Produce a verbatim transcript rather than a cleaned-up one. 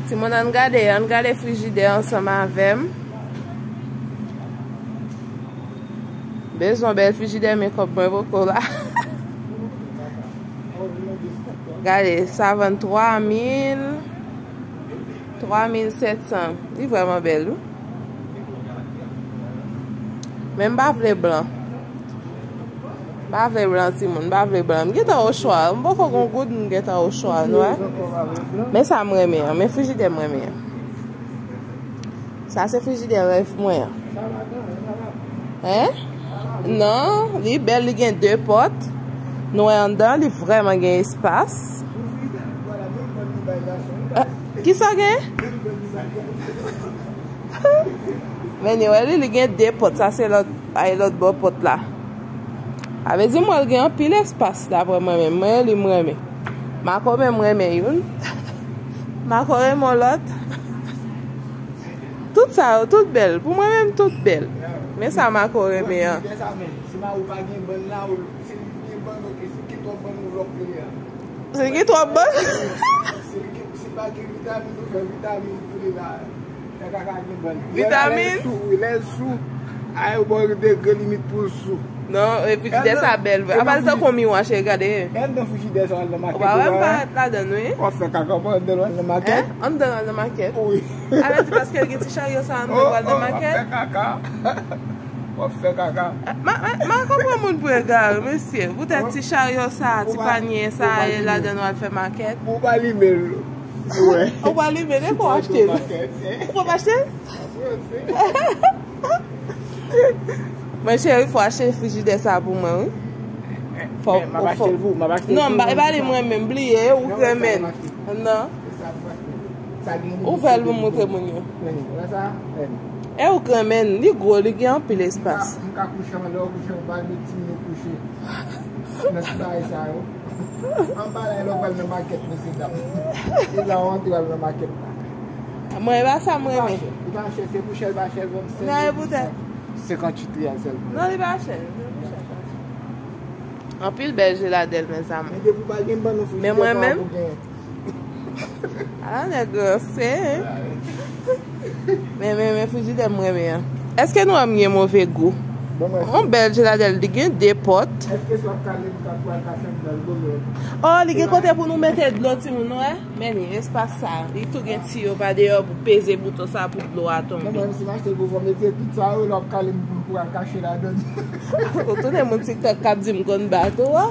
Timoun, ann gade, ann gade frijidè ansanm avè m. Bezwen bèl frijidè, men kòb mwen poko la. Gade, sa vann twa mil, twa mil sèt san. Li vrèman bèl, wi. Men m pa vle blan. M pa vle blan, timoun, m pa vle blan. M gentan Ochoa, m poko gon goud, m gentan Ochoa, nou wè. Men sa m renmen an, men frijidè m renmen an. Sa se frijidè rèv mwen an. Hein? Non, li bèl, li gen de pòt. Nou wè anndan, li vrèman gen espas. Eh, kisa gen? Men nou wè li, li gen de pòt. Sa se lòt, ay, lòt bò pòt la. A vle di mwen, li gen anpil espas daprè mwen menm. Mwen, li m renmen. Mako menm renmen youn. Mako renmen yon lòt. Tout sa yo, tout bèl. Pou mwen menm, tout bèl. Men sa Mako renmen an. Frijidè sa menm, si mari w pa gen bann la, ou, si li gen bann, ok, si li gen twòp bann, ou lòk li a. Si li gen twòp bann? Si li gen, si li pa gen vitamin, ou fè vitamin pou li la. Fè kaka gen bann. Vitamin? Lè l sou, wi, lè l sou. Ay, ou bò degre limit pou l sou. Non, e frijidè sa bèl vre. Apa l tankou yon miwa, cheri, gade. Anndan frijidè sa, w al nan makèt. Ou pa wè m parèt ladann, wi. W ap fè kaka, w pa anndan, w al nan makèt. Hein? Anndan, w al nan makèt. Wi. Avèti paske l gen ti charyo sa anndan, w al nan makèt. W ap fè kaka. W ap fè kaka. Ma, ma, ma konprann moun pou egare, mesye. Poutèt ti charyo sa, ti panye sa, e ladann, w al fè makèt. Ou pa limen l. Ou pa limen l, e pou w achte l. Ou pa achte l? Mwen cheri, fò achte frijidè sa pou mwen, wi. Fò, m ap achte l pou ou, m ap achte l pou ou. Non, m pa, e pa li mwen menm, bliye, ou k renmen. Non. Ou fè l pou montre moun yo. E ou k renmen, li gwo, li gen anpil espas. M ka kouche anlè, ou kouche anba, met timoun yo kouche. Nan ti bagay sa yo. Anba la, e lè w pral nan makèt, mesye dam. E la w antre w al nan makèt la. Mwen, e pa sa m renmen. Li pa chè, li pa chè, se pou chè, li pa chè, vennsenk. Nan, e poutèt. Senkanntuit riyal sèlman. Non, li pa chè, li pa chè. Anpil bèl jeladèl, mezanmi. Men depi w pa gen bann ou frijidè pa pou genyen. Ala nèg ranse, hein? Men, men, men frijidè m renmen an. Èske nou wè m gen move gou? Yon bèl jeladèl, li gen de pòt. Èske sa w ap kale m ka pral kache m nan dlo? Oh, li gen kote pou nou mete dlo, timoun, nou wè? Men li, espas sa, li tou gen tiyo pa deyò pou peze bouton sa pou dlo a tonbe. Non, men si m achte l pou w mete tout sa yo, lè w ap kale m pou m pral kache ladann. Ou tounen moun TikTok k ap di m konn bat ou a.